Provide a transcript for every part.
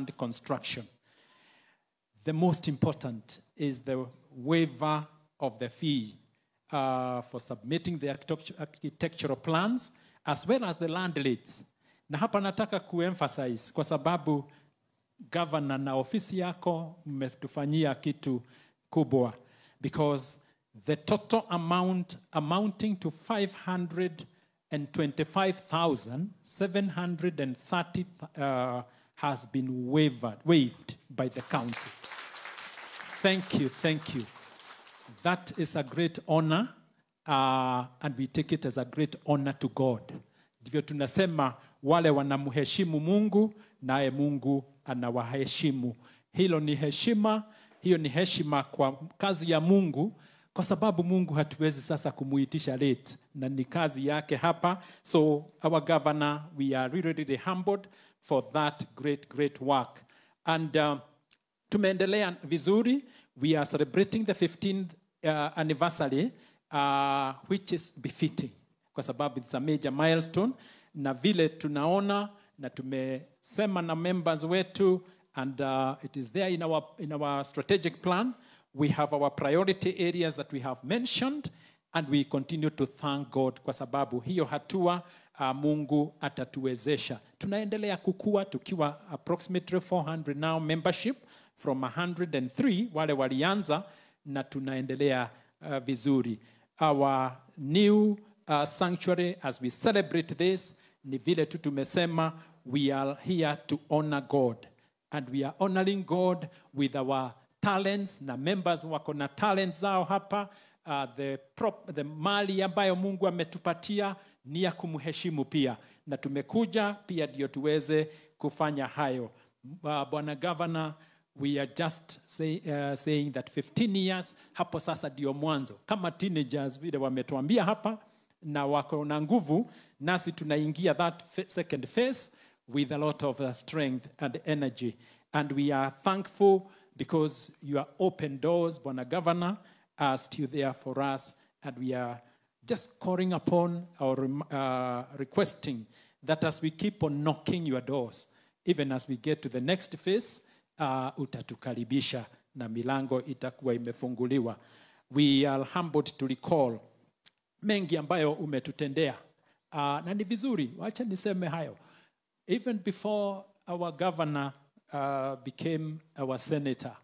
fund construction. The most important is the waiver of the fee for submitting the architectural plans as well as the land rates. Na hapa nataka kuemphasize kwa sababu governor na ofisi yako mmetufanyia kitu kubwa, because the total amount amounting to 525,730 has been waived by the county. Thank you, thank you. That is a great honor, and we take it as a great honor to God. Ndivyo tunasema wale wanamheshimu Mungu, naye Mungu anawaheshimu. Hilo ni heshima, hiyo ni heshima kwa kazi ya Mungu, kwa sababu Mungu hatuwezi sasa kumuitisha late, na ni kazi yake hapa. So our governor, we are really, really humbled for that great, great work. And tumeendelea vizuri. We are celebrating the 15th anniversary, which is befitting, kwa sababu it's a major milestone. Na vile tunaona na tumesema na members wetu, and it is there in our strategic plan. We have our priority areas that we have mentioned, and we continue to thank God kwa sababu hiyo hatua Mungu atatuwezesha. Tunaendelea kukua tukiwa approximately 400 now membership from 103 wale walianza, na tunaendelea vizuri. Our new sanctuary, as we celebrate this, ni vile tu tumesema we are here to honor God, and we are honoring God with our talents, na members wako na talents zao hapa. The mali ambayo Mungu ametupatia ni ya kumheshimu pia, na tumekuja pia ndio tuweze kufanya hayo. Bwana Governor, we are just saying that 15 years hapo sasa ndio mwanzo. Kama teenagers vile wametuambia hapa na wako na nguvu, nasi tunaingia that second phase with a lot of strength and energy. And we are thankful because your open doors, Bwana Governor, are still there for us, and we are just calling upon or requesting that as we keep on knocking your doors, even as we get to the next phase, utatukaribisha na milango itakuwa imefunguliwa. We are humbled to recall mengi ambayo umetutendea. Na ni vizuri, wacha niseme hayo. Even before our governor became our senator,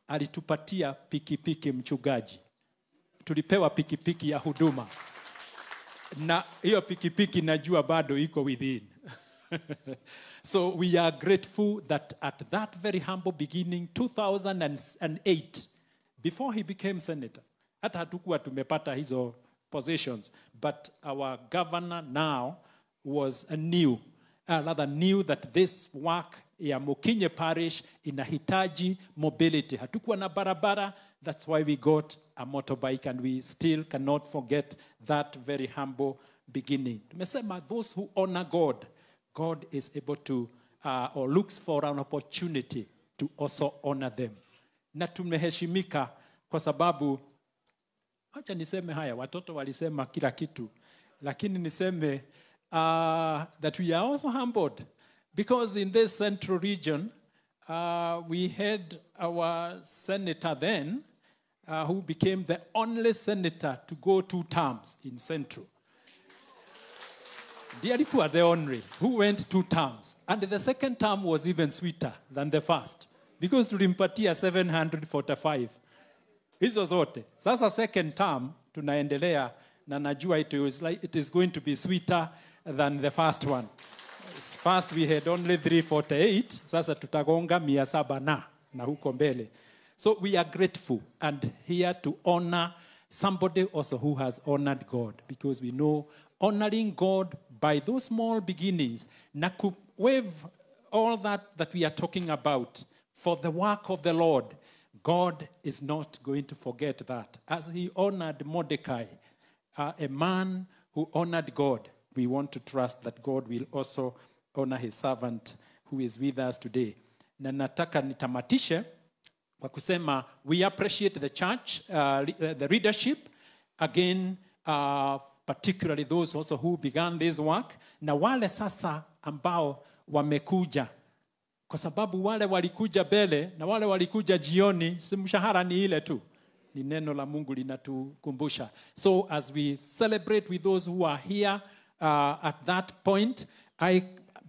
alitupatia pikipiki mchungaji. Tulipewa pikipiki ya huduma. Na hiyo pikipiki najua bado iko within. So we are grateful that at that very humble beginning, 2008, before he became senator, hata hatukuwa tumepata hizo positions, but our governor now was a new, rather knew that this work ya Mukinye Parish inahitaji mobility. Hatukuwa na barabara, that's why we got a motorbike, and we still cannot forget that very humble beginning. Tumesema those who honor God, God is able to or looks for an opportunity to also honor them. Na tumeheshimika kwa sababu, acha niseme haya, watoto walisema kila kitu, lakini niseme that we are also humbled because in this central region we had our senator then who became the only senator to go two terms in Central. Ndiye alikuwa the only who went two terms. And the second term was even sweeter than the first because tulimpatia 745 hizo zote. Sasa second term tunaendelea na najua it is going to be sweeter than the first one. First we had only 348, sasa tutagonga 700 na huko mbele. So we are grateful and here to honor somebody also who has honored God, because we know honoring God by those small beginnings na ku waive all that that we are talking about for the work of the Lord, God is not going to forget that. As he honored Mordecai, a man who honored God, we want to trust that God will also honor his servant who is with us today. Na nataka nitamatishe kwa kusema we appreciate the church, the leadership, again, particularly those also who began this work, na wale sasa ambao wamekuja. Kwa sababu wale walikuja mbele na wale walikuja jioni, si mshahara ni ile tu. Ni neno la Mungu linatukumbusha. So as we celebrate with those who are here at that point,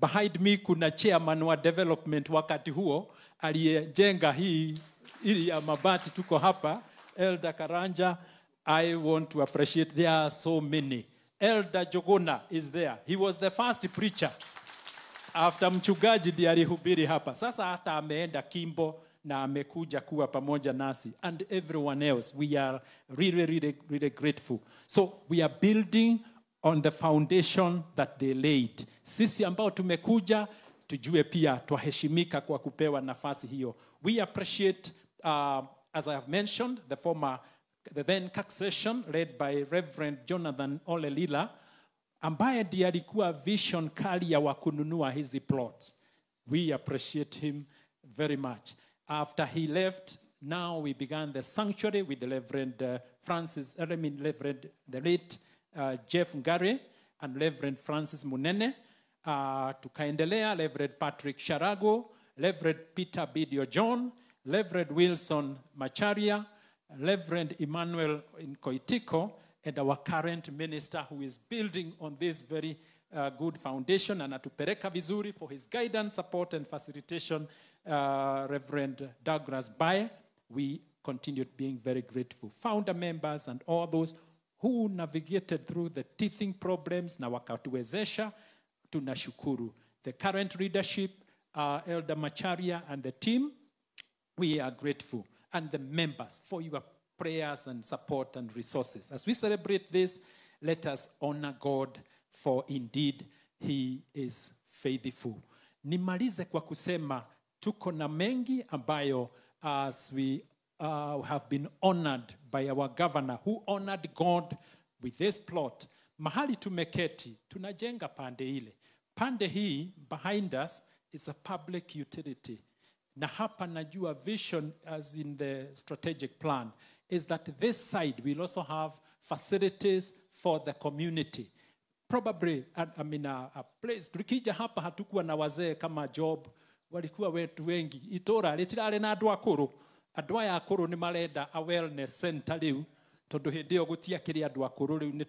behind me kuna chairman wa development wakati huo aliyejenga hii ili ya mabati tuko hapa, Elder Karanja. I want to appreciate, there are so many. Elder Jogona is there. He was the first preacher. After mchungaji ndiye alihubiri hapa. Sasa hata ameenda Kimbo na amekuja kuwa pamoja nasi, and everyone else. We are really, really, really grateful. So we are building on the foundation that they laid. Sisi ambao tumekuja tujue pia twaheshimika kwa kupewa nafasi hiyo. We appreciate, as I have mentioned, the then session led by Reverend Jonathan Olelila, ambaye ndiye alikuwa vision kali ya wakununua hizi plots. We appreciate him very much. After he left, now we began the sanctuary with the Reverend Francis, I mean Reverend the late Jeff Ngare and Reverend Francis Munene. Tukaendelea Reverend Patrick Sharago, Reverend Peter Bidio John, Reverend Wilson Macharia, Reverend Emmanuel Nkoitiko, and our current minister who is building on this very good foundation and anatupeleka vizuri for his guidance, support, and facilitation, Reverend Douglas Baye. We continued being very grateful. Founder members and all those who navigated through the teething problems na wakatuwezesha, tunashukuru. The current leadership, Elder Macharia and the team, we are grateful. And the members for your prayers and support and resources. As we celebrate this, let us honor God, for indeed he is faithful. Nimalize kwa kusema tuko na mengi ambayo as we have been honored by our governor who honored God with this plot. Mahali tumeketi, tunajenga pande ile. Pande hii behind us is a public utility. Na hapa najua vision as in the strategic plan is that this side will also have facilities for the community. Probably, I mean, a place. Tukija hapa hatukuwa na wazee kama Job, walikuwa wetu wengi. Itora, litirare na andũ akũrũ. Andũ aya akũrũ nĩ marenda a wellness center rĩu, tondũ hĩndĩ ĩyo gũtiakĩrĩ andũ akũrũ, rĩu nĩ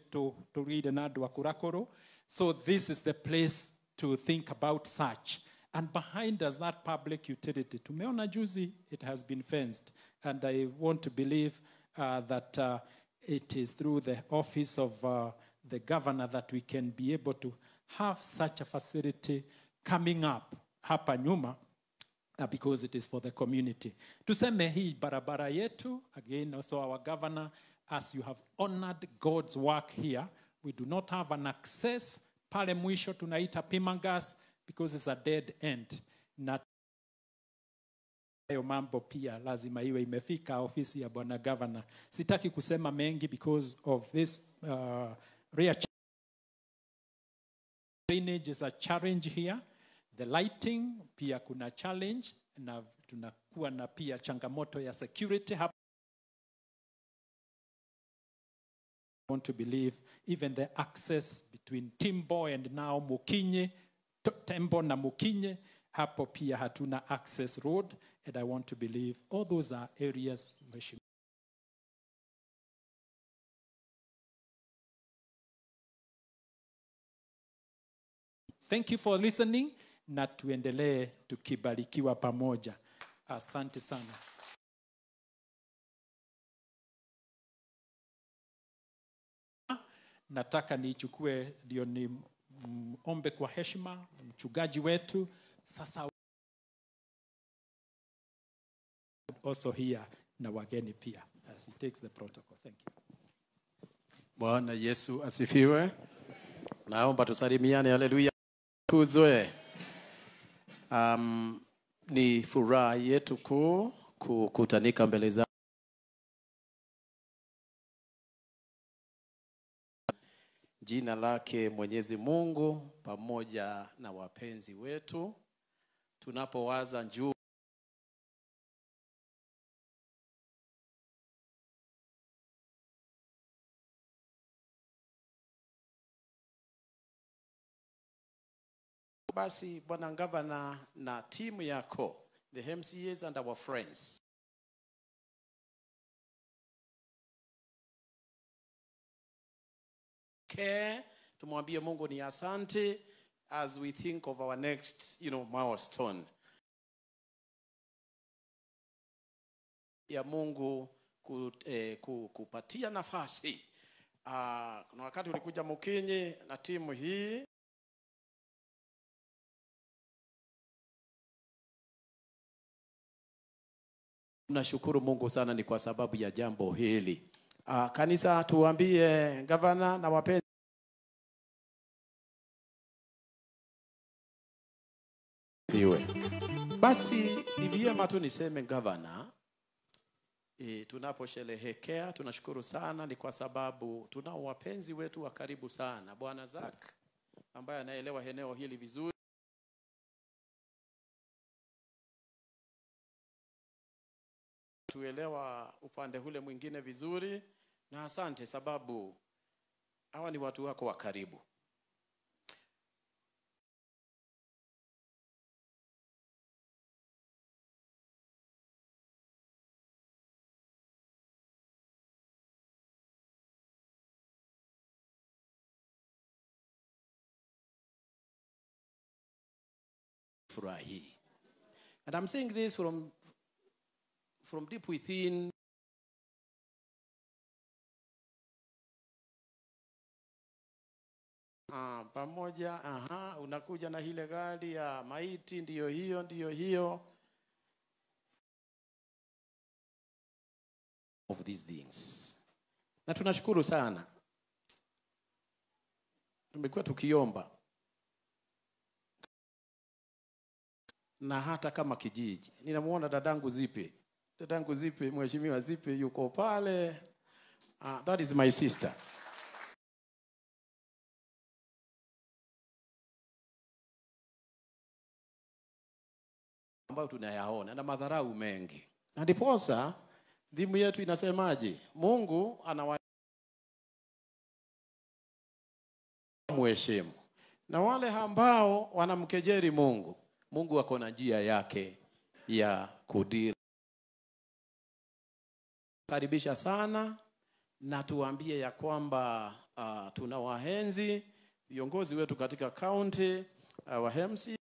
tũgĩire na andũ akũrũ akũrũ. So this is the place to think about such. And behind us, that public utility. Tumeona juzi, it has been fenced. And I want to believe that it is through the office of the governor that we can be able to have such a facility coming up hapa nyuma, because it is for the community. Tuseme hii barabara yetu, again, also our governor, as you have honored God's work here, we do not have an access pale mwisho tunaita Pimangas because it's a dead end. Na hayo mambo pia lazima iwe imefika ofisi ya bwana governor. Sitaki kusema mengi because of this rare drainage is a challenge here. The lighting pia kuna challenge, na tunakuwa na pia changamoto ya security hapa. I want to believe even the access between Timbo and now Mukinye, Tembo na Mukinye, hapo pia hatuna access road, and I want to believe all those are areas. Thank you for listening, na tuendelee tukibarikiwa pamoja. Asante sana. Nataka nichukue ndio ni ombe kwa heshima mchungaji wetu sasa also here na wageni pia as he takes the protocol. Thank you. Bwana Yesu asifiwe. Naomba tusalimiane. Haleluya. Kuzwe. Ni furaha yetu kuu kukutanika mbele za jina lake Mwenyezi Mungu pamoja na wapenzi wetu. Tunapowaza juu Basi Bwana Gavana na timu yako, the MCAs and our friends, care, tumwambie Mungu ni asante as we think of our next, milestone ya Mungu kupatia nafasi. Kuna wakati ulikuja Mukinyi na timu hii. Tunashukuru Mungu sana ni kwa sababu ya jambo hili. Kanisa, tuambie gavana na wapenzi iwe. Basi ni vyema tu niseme gavana, tunaposherehekea tunashukuru sana ni kwa sababu tunao wapenzi wetu wa karibu sana, Bwana Zack ambaye anaelewa eneo hili vizuri. Tuelewa upande ule mwingine vizuri, na asante sababu hawa ni watu wako wa karibu. Furahi. And I'm saying this from deep within. Pamoja, unakuja na ile gari ya maiti, ndiyo hiyo, ndiyo hiyo. Of these things. Na tunashukuru sana. Tumekuwa tukiomba. Na hata kama kijiji. Ninamuona dadangu Zipe. Dadangu Zipe, Mheshimiwa Zipe yuko pale. That is my sister. Ambayo tunayaona na madharau mengi. Na ndiposa dhimu yetu inasemaje? Mungu anawaheshimu. Na wale ambao wanamkejeli Mungu, Mungu ako na njia yake ya kudiri. Karibisha sana na tuambie ya kwamba tunawahenzi viongozi wetu katika county, wa MC,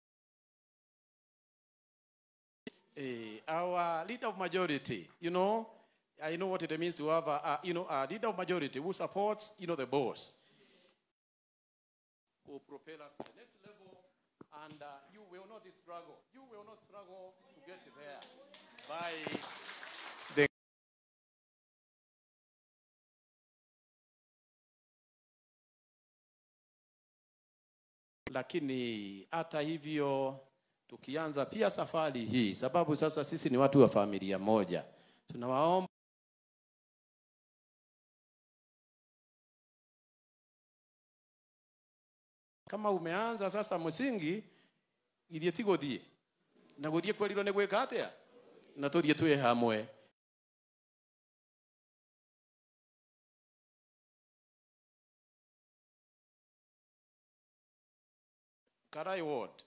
our leader of majority, I know what it means to have a leader of majority who supports, the boss, who propel us to the next level, and you will not struggle. You will not struggle to get there by the lakini hata hivyo tukianza pia safari hii, sababu sasa sisi ni watu wa familia moja, tunawaomba kama umeanza sasa msingi ithie ti guthie na guthie kwerirwo ni gwika atia na tuthie twi hamwe. Karai Ward.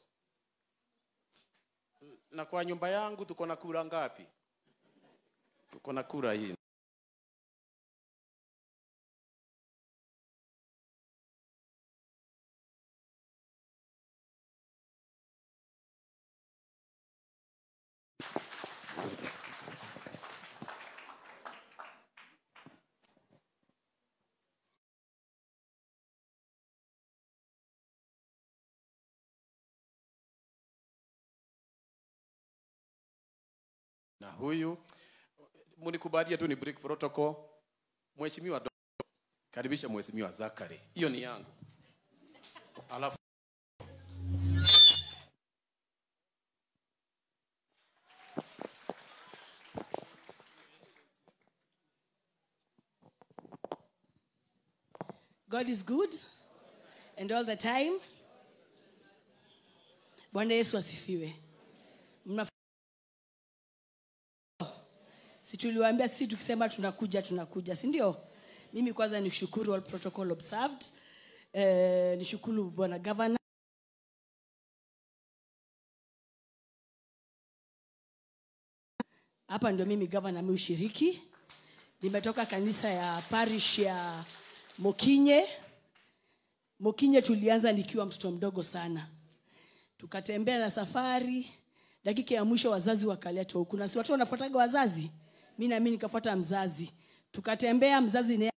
Na kwa nyumba yangu tuko na kura ngapi? Tuko na kura hii. Na huyu mnikubalie tu ni break protocol. Mheshimiwa, karibisha Mheshimiwa Zakari. Hiyo ni yangu. Alafu God is good and all the time. Bwana Yesu asifiwe. Si tuliwaambia sisi tukisema tunakuja tunakuja, si ndio? Mimi kwanza nishukuru all protocol observed. Nishukuru Bwana Governor. Hapa ndio mimi governor mimi ushiriki. Nimetoka kanisa ya parish ya Mokinye. Mokinye tulianza nikiwa mtoto mdogo sana. Tukatembea na safari. Dakika ya mwisho wazazi wakaletwa huku. Na si watu wanafuataga wazazi. Mimi na mimi nikafuata mzazi. Tukatembea, mzazi naye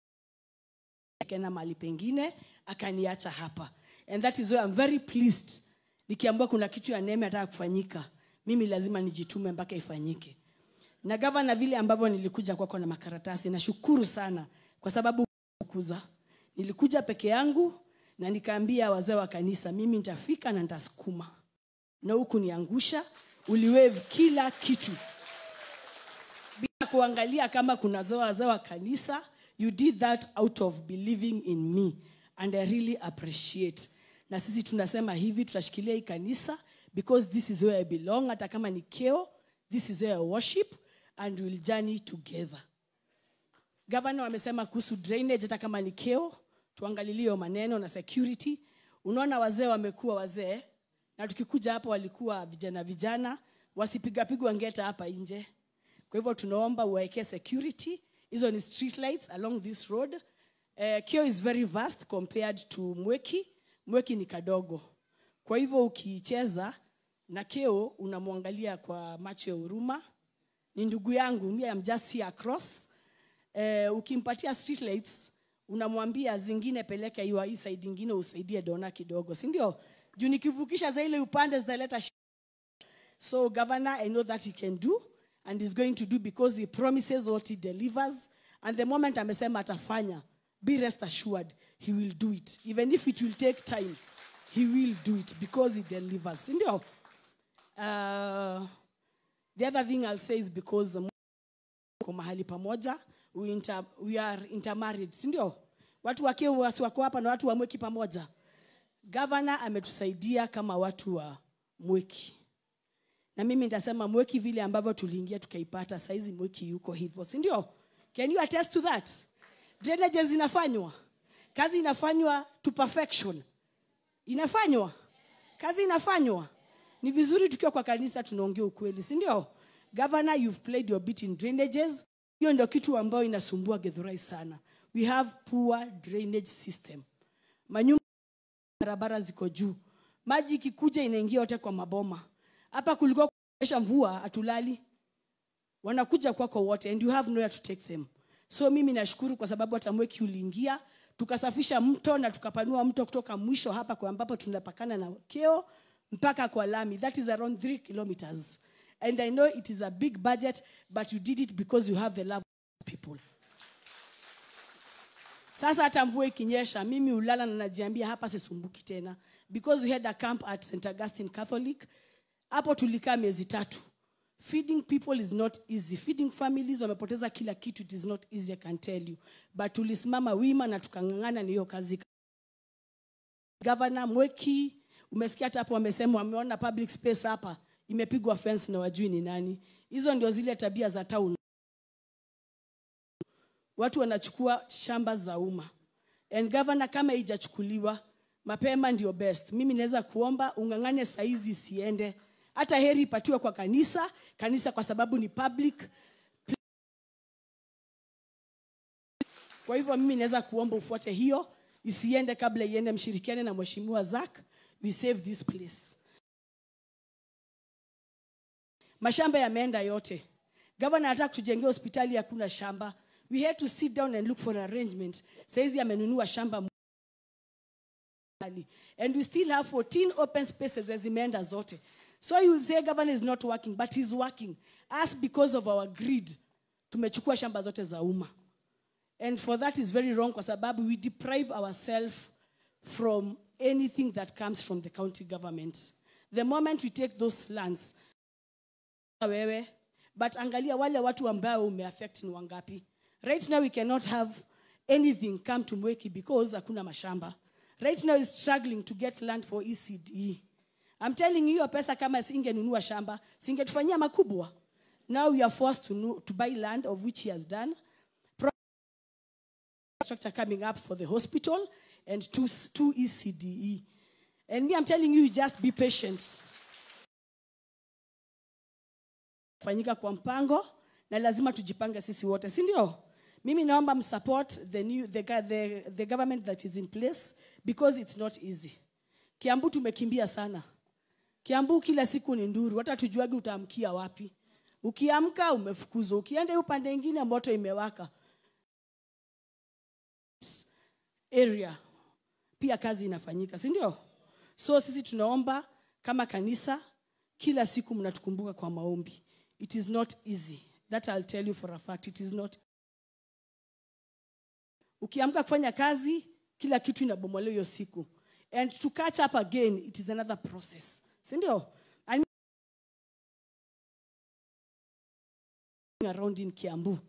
akaenda mahali pengine, akaniacha hapa. And that is why I'm very pleased. Nikiambiwa kuna kitu ya neema nataka kufanyika, mimi lazima nijitume mpaka ifanyike. Na governor, vile ambavyo nilikuja kwako na makaratasi, nashukuru sana kwa sababu kukuza. Nilikuja peke yangu na nikaambia wazee wa kanisa, mimi nitafika na nitasukuma. Na huku niangusha, uliwave kila kitu. Bila kuangalia kama kuna wazee wa kanisa, you did that out of believing in me and I really appreciate. Na sisi tunasema hivi, tutashikilia hii kanisa because this is where I belong, hata kama ni keo, this is where I worship and we'll journey together. Governor amesema kuhusu drainage, hata kama ni keo, tuangalilie maneno na security. Unaona wazee wamekuwa wazee, na tukikuja hapa walikuwa vijana vijana, wasipigapigwa ngeta hapa nje. Kwa hivyo tunaomba uweke security. Hizo ni street lights along this road. Keo is very vast compared to Mweki. Mweki ni kadogo. Kwa hivyo ukicheza na Keo unamwangalia kwa macho ya huruma. Ni ndugu yangu, mimi I'm just here across. Ukimpatia street lights unamwambia zingine peleka hiyo hii side nyingine usaidie dona kidogo, si ndio? Juu nikivukisha za ile upande zitaleta. So governor, I know that he can do and he's going to do because he promises what he delivers, and the moment amesema atafanya, be rest assured he will do it. Even if it will take time, he will do it because he delivers, si ndio? The other thing I'll say is because kwa mahali pamoja, we are intermarried, si ndio? Watu wa Keo wako hapa na watu wa Mweki pamoja. Governor ametusaidia kama watu wa Mweki. Na mimi nitasema Mweki vile ambavyo tuliingia tukaipata, saizi Mweki yuko hivyo, si ndio? Can you attest to that? Drainages inafanywa. Kazi inafanywa to perfection. Inafanywa. Kazi inafanywa. Ni vizuri tukiwa kwa kanisa tunaongea ukweli, si ndio? Governor, you've played your bit in drainages. Hiyo ndio kitu ambayo inasumbua Githurai sana. We have poor drainage system. Manyumba, barabara ziko juu. Maji ikikuja inaingia yote kwa maboma. Hapa kulikuwa kunyesha mvua hatulali. Wanakuja kwako wote and you have nowhere to take them. So mimi nashukuru kwa sababu hata Mweki uliingia, tukasafisha mto na tukapanua mto kutoka mwisho hapa kwa ambapo tunapakana na Keo mpaka kwa lami. That is around 3 kilometers. And I know it is a big budget, but you did it because you have the love of people. Sasa hata mvua ikinyesha, mimi ulala na najiambia hapa sisumbuki tena. Because we had a camp at St. Augustine Catholic. Hapo tulikaa miezi 3. Feeding people is not easy. Feeding families wamepoteza kila kitu, it is not easy, I can tell you. But tulisimama wima na tukangangana na hiyo kazi. Governor Mweki, umesikia hata hapo wamesema wameona public space hapa imepigwa fence na wajui ni nani. Hizo ndio zile tabia za town. Watu wanachukua shamba za umma. And governor, kama haijachukuliwa mapema ndio best. Mimi naweza kuomba ungangane saizi isiende. Hata heri ipatiwe kwa kanisa, kanisa kwa sababu ni public. Kwa hivyo mimi naweza kuomba ufuate hiyo, isiende kabla iende, mshirikiane na Mheshimiwa Zack, we save this place. Mashamba yameenda yote. Governor anataka kutujengea hospitali, hakuna shamba. We had to sit down and look for an arrangement. Saizi amenunua shamba. And we still have 14 open spaces as zimeenda zote. So you will say governor is not working, but he's working. Us, because of our greed, tumechukua shamba zote za umma. And for that is very wrong kwa sababu we deprive ourselves from anything that comes from the county government. The moment we take those lands, wewe, but angalia wale watu ambao umeaffect ni wangapi. Right now we cannot have anything come to Mweki because hakuna mashamba. Right now is struggling to get land for ECDE. I'm telling you, pesa kama singenunua shamba, singetufanyia makubwa. Now we are forced to buy land, of which he has done. Structure coming up for the hospital and two ECDE. And me, I'm telling you, just be patient. Fanyika kwa mpango. Na lazima tujipange sisi wote, si ndio? Mimi naomba msupport the new the government that is in place because it's not easy. Kiambu tumekimbia sana. Kiambu kila siku ni nduru, hata tujuagi utaamkia wapi. Ukiamka umefukuzwa, ukienda upande mwingine moto imewaka. Area pia kazi inafanyika, si ndio? So sisi tunaomba kama kanisa kila siku mnatukumbuka kwa maombi. It is not easy. That I'll tell you for a fact. It is not. Ukiamka kufanya kazi, kila kitu inabomolewa hiyo siku. And to catch up again, it is another process. Si ndio? And around in Kiambu.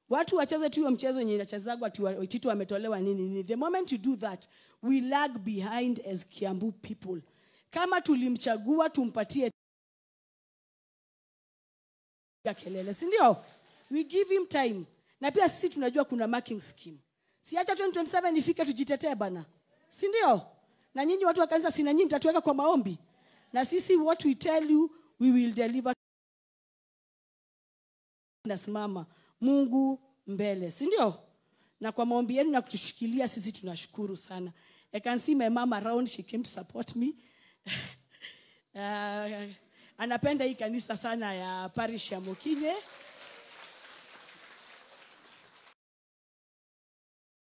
Watu wacheze tu hiyo mchezo yenye inachezagwa ati Waititu ametolewa nini nini. The moment you do that, we lag behind as Kiambu people. Kama tulimchagua tumpatie kelele, si ndio? We give him time. Na pia sisi tunajua kuna marking scheme. Si acha 2027 ifike tujitetee bana. Si ndio? Na nyinyi watu wa kanisa, si na nyinyi mtatuweka kwa maombi. Na sisi what we tell you, we will deliver. Nasimama Mungu mbele, si ndio? Na kwa maombi yenu na kutushikilia sisi tunashukuru sana. I can see my mom around, she came to support me. Anapenda hii kanisa sana ya parish ya Mokinye.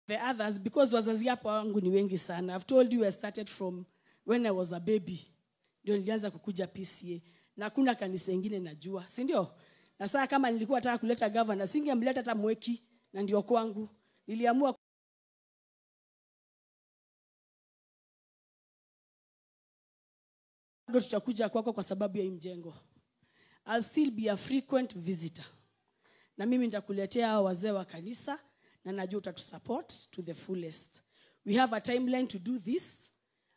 The others, because wazazi hapo wangu ni wengi sana. I've told you I started from when I was a baby. Ndio nilianza kukuja PCA. Na kuna kanisa ingine najua, si ndio? Na saa kama nilikuwa nataka kuleta governor, singemleta hata Mweki, na ndio kwangu. Niliamua tutakuja kwako kwa sababu ya mjengo. I'll still be a frequent visitor. Na mimi nitakuletea wazee wa kanisa na najua utatusupport to the fullest. We have a timeline to do this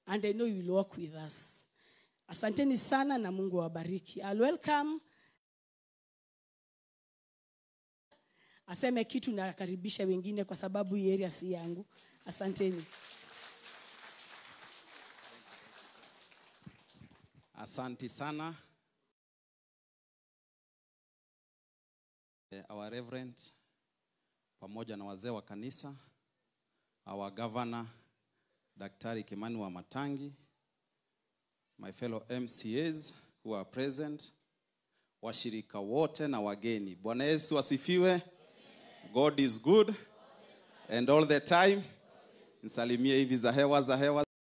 and I know you will work with us. Asanteni sana na Mungu awabariki. I'll welcome aseme kitu na karibisha wengine kwa sababu hii area si yangu. Asanteni. Asante sana. Our Reverend pamoja na wazee wa kanisa, our Governor Daktari Kimani Wamatangi, my fellow MCAs who are present, washirika wote na wageni. Bwana Yesu asifiwe. God is good and all the time. Nisalimie hivi za hewa za hewa.